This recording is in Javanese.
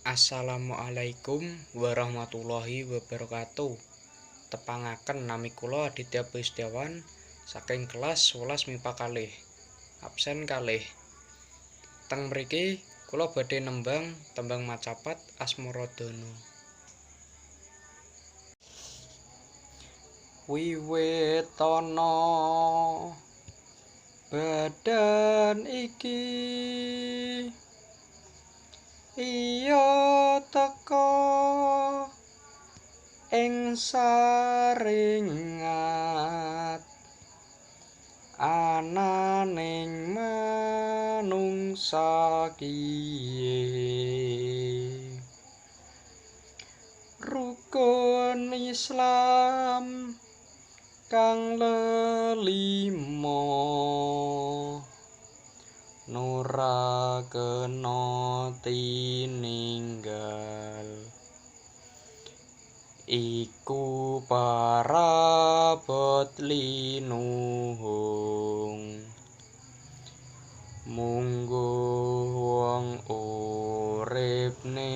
Assalamualaikum warahmatullahi wabarakatuh. Tepangaken nami kula Aditya Bayu Setiawan saking kelas 11 MIPA kalih. Absen kalih. Teng mriki kula badhe nembang tembang macapat Asmaradana. Wiwit ana badan iki iya teka ing saringat ananing manungsa kiye. Rukun Islam kang lelima nora kena tininggal, iku parabot linuhung. Mungguh wong urip ning